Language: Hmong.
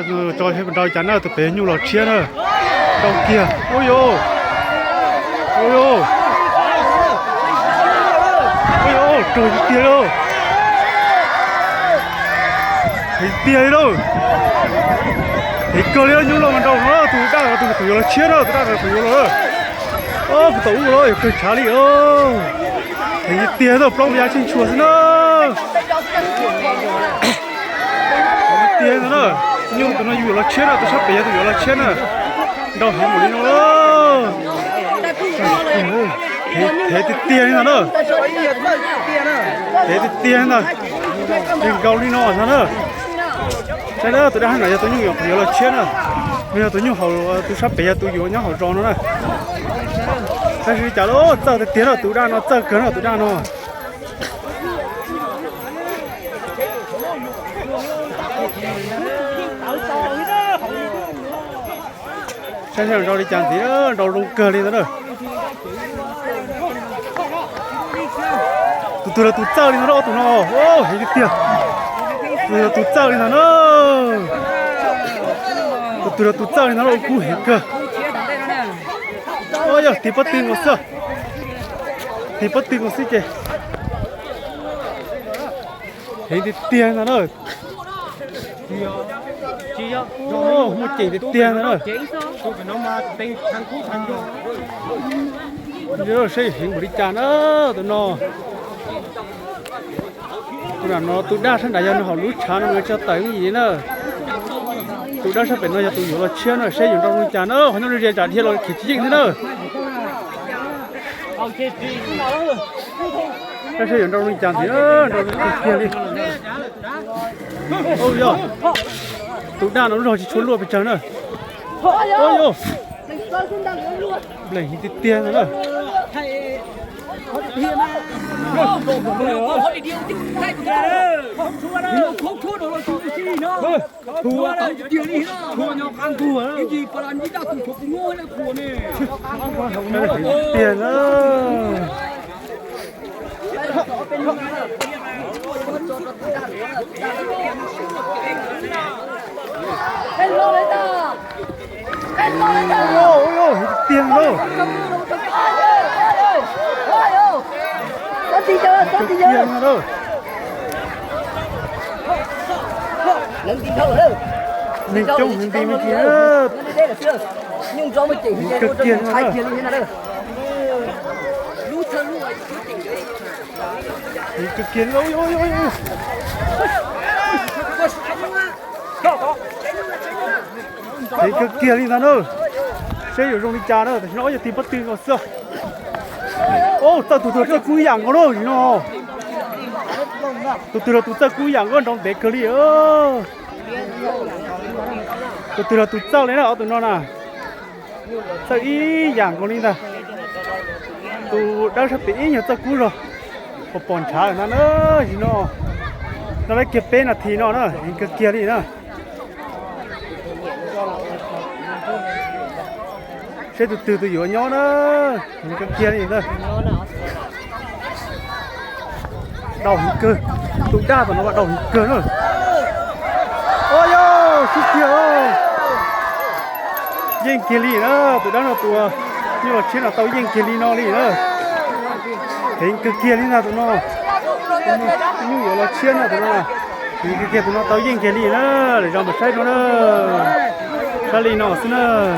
Tso saib puas nrau li cas na, tus pem nyuj los tshiab na. Nrau kiag. Ub yuj, ub yuj, ub yuj, raug tiag tiag li lauj. Heev tiag li lauj. Heev kawg li, nyuj loj mas nrau no, tus daj no tus yuav los tshiab na, tus daj no tus yuav los. Kuv tau ub los yog kawg tshav li. Heev tiag tiag, plaub yav tsheej tshua xwb na. Tiag ntag na, nyuj tus no yus yuav los tshiab na, tus sab pem yog tus yuav los tshiab na. Nrau heev npaum li no. Heev tiag tiag li ntag na. Heev tiag tiag ntag. Li nkaus li no ntag na. Saib na, tus daj no yog tus nyuj yuav los tshiab na. Nws yog tus nyuj hauv, tus sab pem yog tus yuav nyob hauv zos no na. Tab sis cas los txawj tiag tiag na, tus daj no txawj kawg na, tus daj no. Saib seb nrau li cas ntxiv, nrau zoo kawg li ntag na. Tus twg los tus txawj li ntag na, ob tug no, heev tiag tiag. Tus twg los tus txawj li ntag na. Tus twg los tus txawj li ntag na, ua kub heev kawg. Yog tig pob tw nkaus xwb, tig pob tw nkaus xwb ces heev tiag tiag ntag na. Muaj ceem tiag tiag ntag na. Saib heev npaum li cas na tus no. Tus daj no, tus daj sab nrad yog nws hauv lub tshav no nws tso tawm yim na. Tus daj sab pem no yog tus yuav los tshiab na, saib yuav nrau zoo li cas na, qhov nyob ze tsam dhia los khiav tsis yeej thiab na. Saib yuav nrau zoo li cas ntxiv, nrau zoo tiag tiag li. Yog tus daj no lub zog tsis tshua luaj pes tsawg na. Yog nplees tiag tiag ntag na. Tiag na. Tiag na. Neeg coob heev nti me ntsis na. Kawg kiag li na. Kawg kiag li. Heev kawg kiag li ntag na. Saib yuav zoo li cas na, tam sim no yog tig pob tw nkaus xwb. Txawj, tus twg txawj kub ib yam nkaus na no. Tus twg los tus txawj kub ib yam nkaus, nrau ntev kawg li. Tus twg los tus txawj li na, ob tug no na. Txawj ib yam nkaus li ntag. Tus dawb sab pem ib nyuag txawj kub zog, pom pom ntshav lawm ntag na. Tam sim no, no lawv kiag peb nas this no na, heev kawg kiag li na. Saib tus twg tus yuav nyob na, heev kawg kiag li ntag. Daus heev kawg, tus daj tom no mas daus heev kawg na. Au yog sib kiag, yeej kiag li na, tus dawb no tus nyuj los tshiab no tau yeej kiag li no li na. Heev kawg kiag li ntag tus no, nyuj yuav los tshiab na tus no. Heev kawg kiag, tus no tau yeej kiag li na. Lwm zaus mam saib dua na. Saib li no xwb na.